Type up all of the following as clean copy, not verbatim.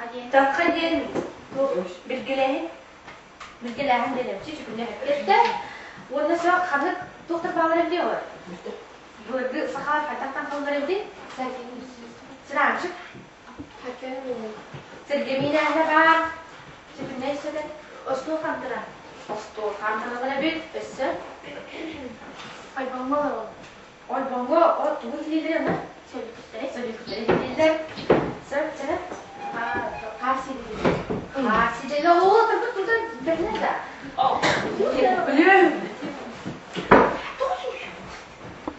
Таҥха диэн билгэлээһин билгэлээһин диэн эмчи чүкүнэ эттэ уонна сө ханнык туохтар баалар эбитий олор былыргы сахалар хайдах таҥхаллар эбитий сыраанчык сэргэ миинээһинэ баар чүкүнэ өссө остуол хантыра остуол хантыралар эбит өссө Ойбоҥҥо олороллор. Ойбоҥҥо тугу иһиллииллэр аны? Сөлүкүттэри. Сөлүкүттэри иһиллииллэр. Сөп, чэ. Хаар сиидэлииллэр. Хаар сиидэлэ оо, тырбыт турда бэринэ да. Бүлүү.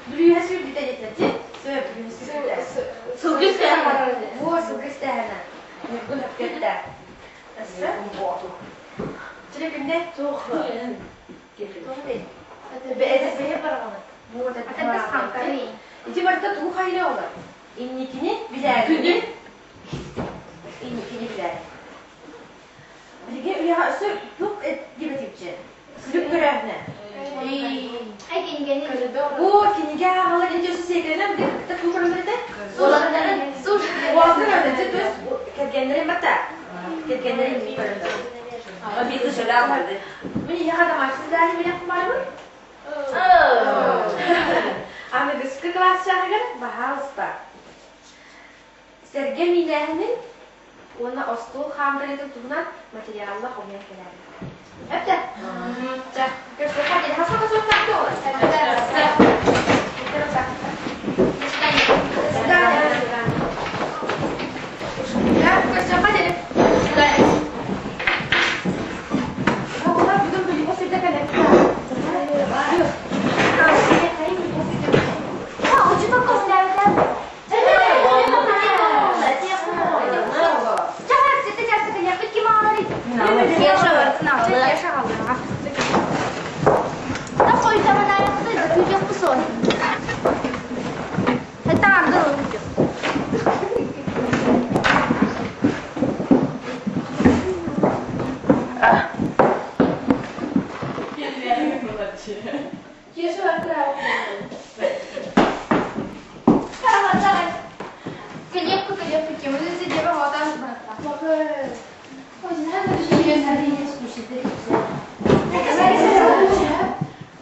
Бүлүүһэ сүүрбүтэ диэтэ. Сөп, бүлүүһэ сүүрбүтэ. Сылгы истээһинэ. Во, сылгы истээһинэ. Ньургун өпкөттө. Өссө? Чэ, күнде? Туох Бэйэ бараҕына. Ити барыта тугу хайыра олор? Инникини билээри. Инникини билээри. Билиги үйэҕэ өссө туох диэбэтимчи? Күлүк көрөөһүнэ. Бу кинигэ ааҕалар ити өссө сиэкэринэн кытта тугу көрөллөр этэ? Уолаттар көрөллөр то есть кэргэннэрин бата. Кэргэннэрин көрөллөр. Мин ийэҕэ домашний задание билэхпин барабын. Аныгыскы кылаас чааһыгар баһаалыста. Сэргэ миинээһинин уонна остуол хаамтарыытын туһунан материалла хомуйан кэлээбит. Эптэ? Чэ, көрсүөххэ диэри. Хаска көрсүөхтээх буолар? До свидания. До свидания. Көрсүөххэ диэри. До свидания. Оҕолор бүгүн билиҥҥи сиргэ кэлэттэ.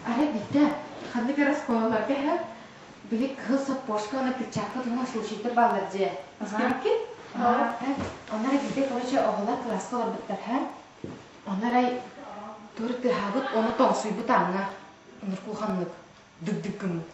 Арай биирдэ ханнык эрэ оскуолаларга иһэ били кыһыл саппошка уонна перчатка туһунан случайдар бааллар дьиэ. Истибиккин? Онно эрэ биирдэ короче оҕолор кылааска олорбуттар һэ. Онно арай тур тыаһаабыт уонна тоҥсуйбут ааҥҥа ыныркулханнык дык-дык гыммыт.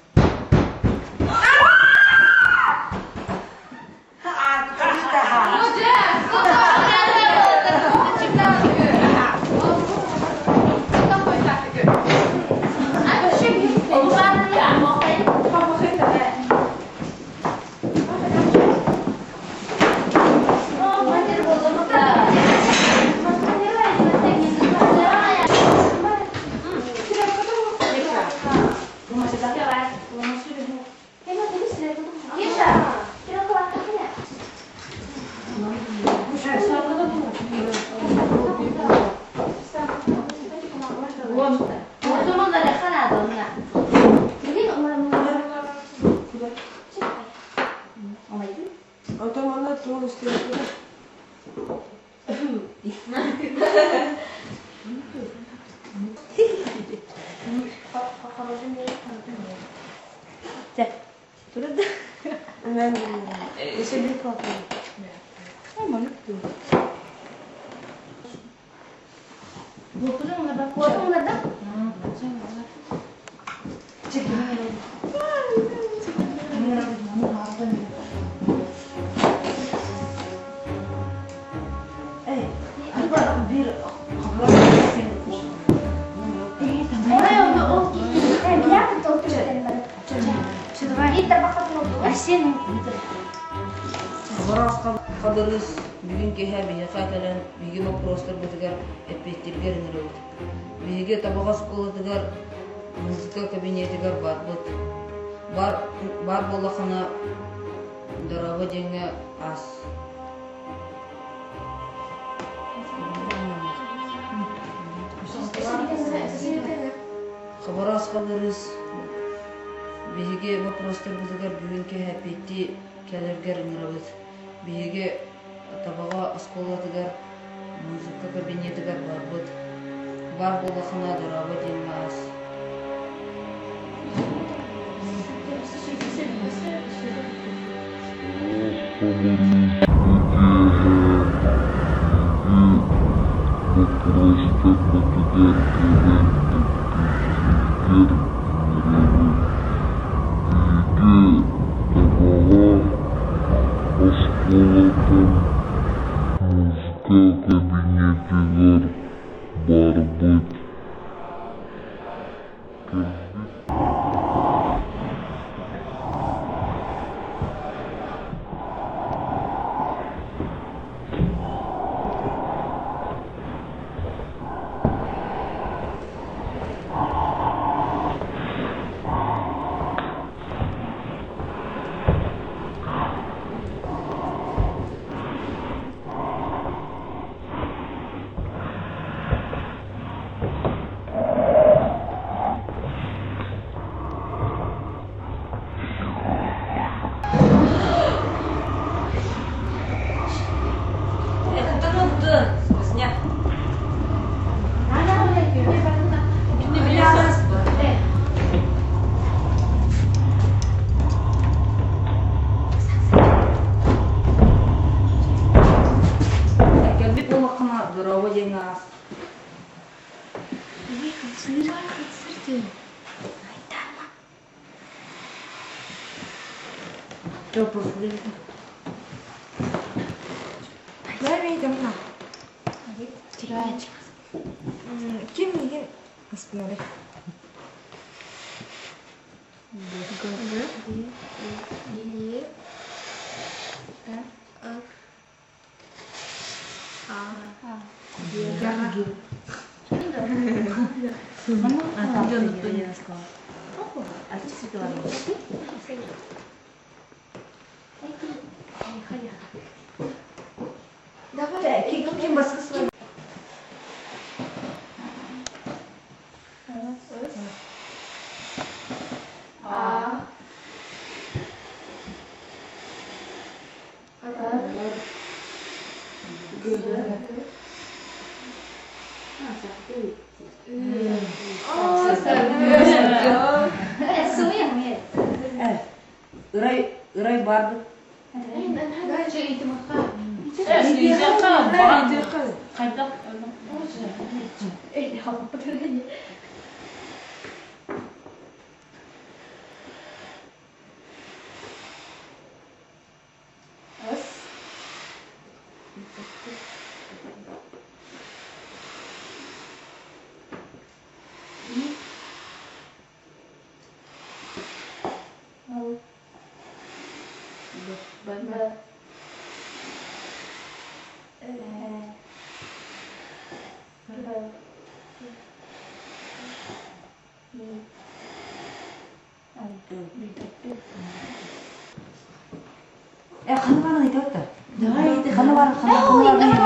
Хабырыыс бүгүн киэһэ биһиэхэ кэлэн биһиги боппуруостарбытыгар эппиэттииргэр ыҥырабыт. Биһиги Табаҕа оскуолатыгар музыка кабинетыгар барбыт. Бар, баар буоллаххына дорообо диэҥҥэ аас. Хабаровск Хабырыыс биһиги боппуруостарбытыгар бүгүн киэһэ эппиэттии кэлэргэр ыҥырабыт. Биһиги Табаҕа оскуолатыгар музыка кабинетыгар барбыт. Баар буоллаххына дорообо диэн маас. Боппуруостарбытыгар кэлэн эппиэттииргэр ыҥырабыт. Биһиги Табаҕа оскуолатын музыка кабинетыгар барбыт. Кэлбит Кэлбит буоллаххына дорообо диэҥ аас. Ким миигин аспынары? Ким баскы Ырай, ырай барды. Э, ханна баран ыйытабыт Давай, ханна баран, ханна баран